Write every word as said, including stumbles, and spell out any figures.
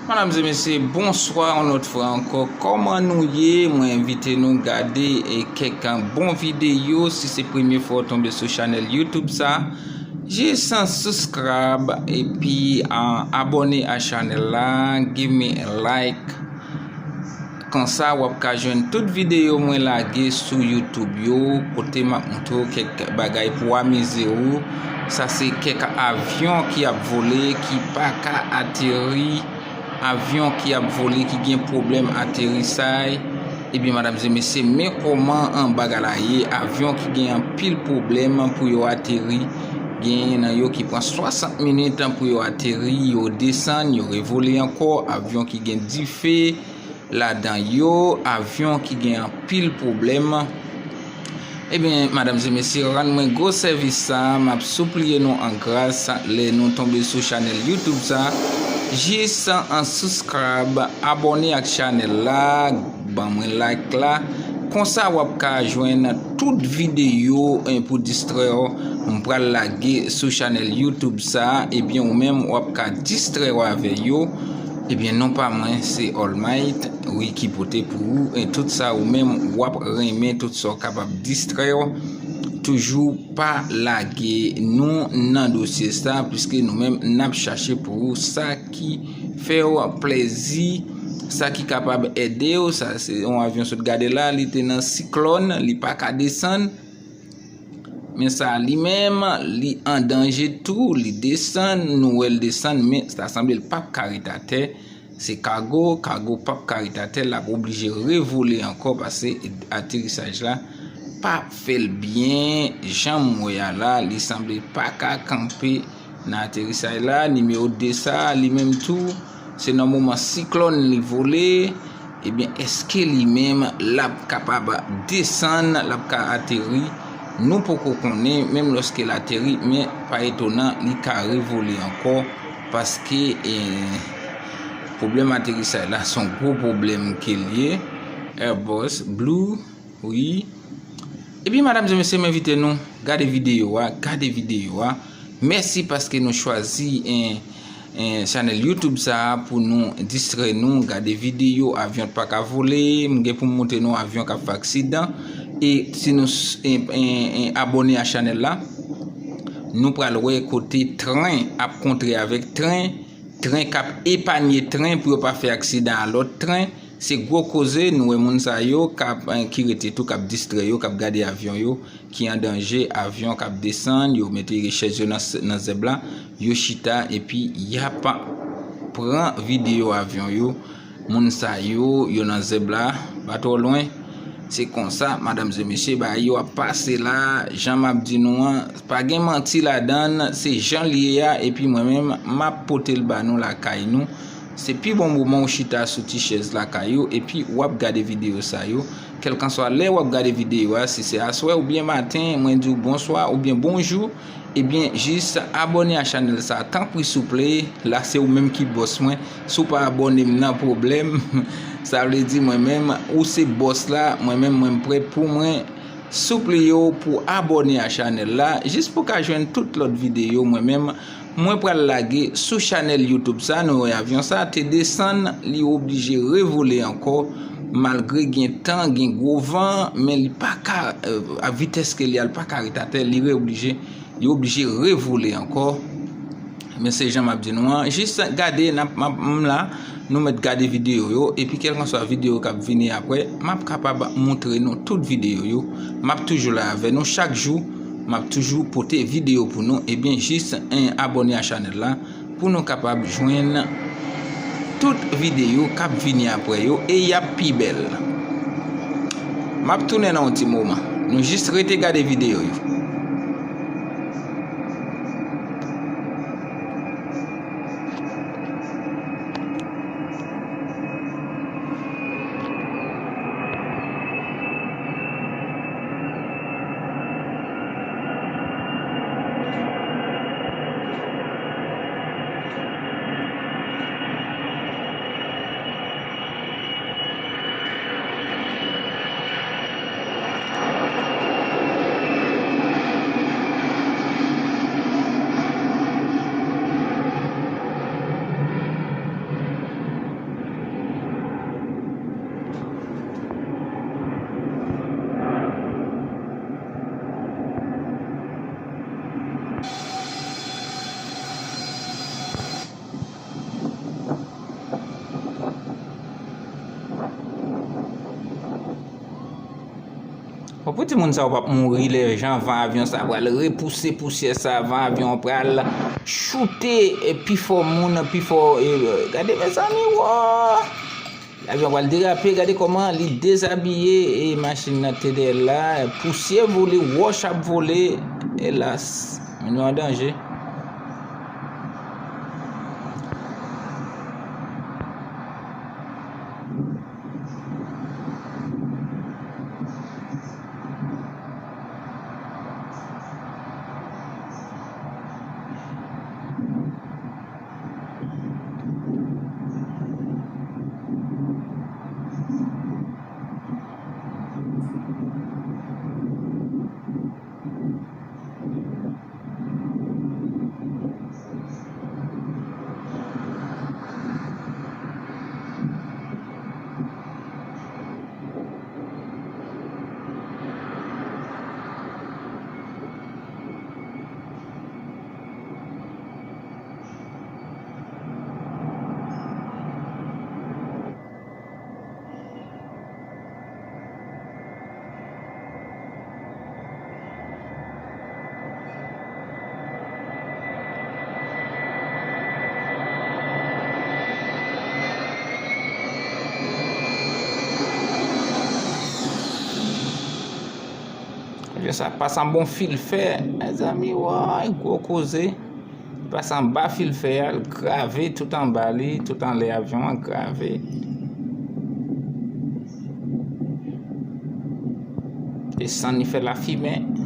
Medam e mesye, bonswa yon lòt fwa ankò. Kòman nou ye? Mwen envite nou gade e kèk bon videyo. Si se premye fwa w tonbe sou chanèl YouTube sa, jis subscribe epi, ah, abòne a chanèl la, give me a like. Konsa w ap ka jwenn tout videyo mwen lage sou YouTube yo, kote m ap montre w kèk bagay pou amize w. Sa se kèk avyon ki ap vole, ki pa ka ateri, avyon ki ap vole, ki gen pwoblèm aterisay. Ebyen, medam e mesye, men kòman an bagay la ye, avyon ki gen anpil pwoblèm pou yo ateri. Genyen nan yo ki pran swasant minit pou yo ateri, yo desann, yo revole ankò, avyon ki gen dife ladan yo, avyon ki gen anpil pwoblèm. Ebyen, medam e mesye, rann mwen gwo sèvis sa, m ap sipliye nou an gras, lè nou tonbe sou chanèl YouTube sa, jis an subscribe, abòne ak chanèl la, ban mwen like la. Konsa w ap ka jwenn tout videyo, eh, pou distrè w, m pral lage sou chanèl YouTube sa, ebyen ou menm w ap ka distrè w avè yo. Ebyen, non pa mwen, se All Might, wi, ki pote pou ou, e tout sa ou menm w ap renmen, tout sa w kapab distrè w. Toujou pa lage nou nan dosye sa, piske nou menm n ap chache pou ou sa ki fè w plèzi, sa ki kapab ede w. Sa se yon avyon sot gade la, li te nan siklòn, li pa ka desann. Men sa li menm, li an danje tou, li desann, nou wè l desann, men sa sanble l p ap ka ret atè. Se kago, kago p ap ka ret atè, l ap oblije revole ankò, paske aterisaj la pa fè l byen. Jan m wè a la, li sanble pa ka kanpe nan aterisay la. Nimewo de sa, li menm tou, se nan moman siklòn li vole. Ebyen, èske li menm l ap kapab desann, l ap ka ateri? Nou poko konnen, menm lòske l ateri, men pa etonan, li ka revole ankò, paske, eh, pwoblèm aterisay la, se yon gwo pwoblèm ke l ye. Airbus Blue, wi. Epi, medam e mesye, m envite nou, gade videyo a, gade videyo a. Mèsi paske nou chwazi, eh, eh, chanèl YouTube sa a pou nou distrè nou, gade videyo avyon pa ka vole, m gen pou m montre nou avyon k ap fè aksidan. E si nou s-, eh, eh, eh, abòne a chanèl la, nou pral wè kote tren ap kontre avèk tren, tren k ap epanye tren pou yo pa fè aksidan a lòt tren. Se gwo koze, nou wè moun sa yo k ap, eh, ki rete tou, k ap distrè yo, k ap gade avyon yo, ki an danje, avyon k ap desann, yo mete chèz yo nan s-, nan zèb la, yo chita, epi y ap pran videyo avyon yo. Moun sa yo, yo nan zèb la, pa twò lwen. Se konsa, medam e mesye, bagay yo ap pase la, jan m ap di nou an, pa gen manti ladan l, se jan l ye a, epi mwen menm, m ap pote l ba nou lakay nou. Se pi bon moman w chita sou ti chèz lakay ou, epi w ap gade videyo sa yo. Kèlkanswa lè w ap gade videyo a, si se aswè oubyen maten, mwen di w bonswa oubyen bonjou, ebyen, jis abòne a chanèl sa, tanpri souple, la se ou menm ki bòs mwen. Si w pa abòne m nan pwoblèm, sa vle di mwen menm, ou se bòs la, mwen menm, mwen m prè pou mwen sipliye w pou abòne a chanèl la, jis pou w ka jwenn tout lòt videyo mwen menm mwen pral lage sou chanèl YouTube sa. Nou wè avyon sa te desann, li oblije revole ankò, malgre gen tan, gen gwo van, men li pa ka, eh, a vitès ke li a, li pa ka ret atè, li reoblije, li oblije revole ankò. Men se jan m ap di nou an, jis gade, n ap, m ap, m la, nou mèt gade videyo yo, epi kèlkanswa videyo k ap vini apre, m ap kapab montre nou tout videyo yo. M ap toujou la avè nou chak jou, m ap toujou pote videyo pou nou. Ebyen, jis, eh, abòne a chanèl la pou nou kapab jwenn tout videyo k ap vini apre yo, e y ap pi bèl. M ap tounen nan yon ti moman. Nou jis rete gade videyo yo. Pou timoun sa yo p ap mouri lè jan van avyon sa pral repouse pousyè sa, van avyon an pral choute, e, pi fò moun, pi fò, e, gade mezanmi, wo! Avyon pral derape, gade kòman li dezabiye, e machin nan te dèyè l la, pousyè vole, wòch ap vole, elas, nou an danje. Avyon sa pase anba yon fil fè, mezanmi, woy, gwo koze. Li pase anba fil fè a, l grave tout anba li, tout anlè avyon an grave. Desann, li fè lafimen.